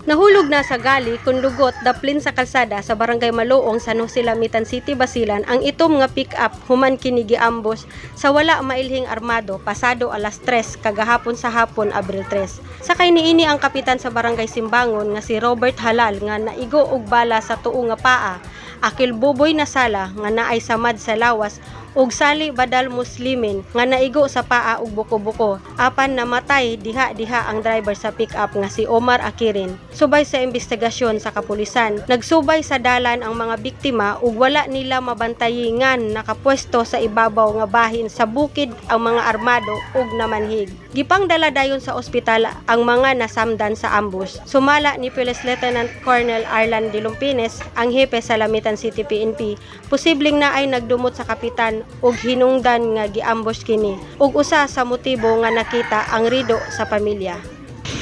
Nahulog na sa gali kun lugot daplin sa kalsada sa Barangay Maluong, San Jose Lamitan City, Basilan ang itom nga pick-up human kini giambush sa wala mailhing armado pasado alas 3 kagahapon sa hapon, Abril 3. Sakay niini ang kapitan sa Barangay Simbangon nga si Robert Halal nga naigo og bala sa tuo nga paa, Akil Buboy Nasala nga naay samad sa lawas ug Sali Badal Muslimin nga naigo sa paa ug buko-buko. Apan namatay diha-diha ang driver sa pick-up nga si Omar Akirin. Subay sa investigasyon sa kapulisan, nagsubay sa dalan ang mga biktima ug wala nila mabantayi ngan nakapwesto sa ibabaw nga bahin sa bukid ang mga armado ug namanhig. Gipangdala dayon sa ospital ang mga nasamdan sa ambush. Sumala ni Police Lieutenant Colonel Arlan de Lumpines, ang hepe sa Lamitan City PNP, posibleng naay nagdumot sa kapitan ug hinungdan nga giambush kini ug usa sa motibo nga nakita ang rido sa pamilya.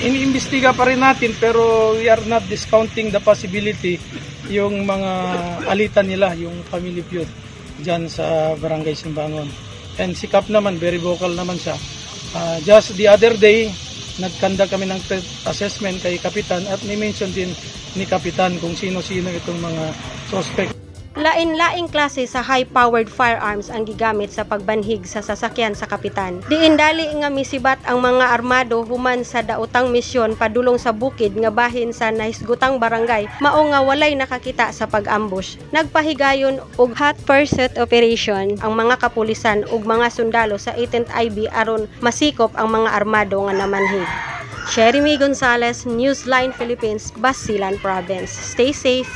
Iniimbestiga pa rin natin, pero we are not discounting the possibility yung mga alitan nila, yung family feud dyan sa Barangay Simbangon. And si Kap naman, very vocal naman siya. Just the other day, nag-conduct kami ng threat assessment kay Kapitan at ni-mention din ni Kapitan kung sino-sino itong mga suspect. Lain-laing klase sa high-powered firearms ang gigamit sa pagbanhig sa sasakyan sa kapitan. Diin dali nga misibat ang mga armado human sa daotang misyon padulong sa bukid nga bahin sa nahisgutang barangay, mao nga walay nakakita sa pag-ambush. Nagpahigayon og hot pursuit operation ang mga kapulisan ug mga sundalo sa 18th IB aron masikop ang mga armado nga namanhig. Sheremy Gonzalez, Newsline Philippines, Basilan Province. Stay safe.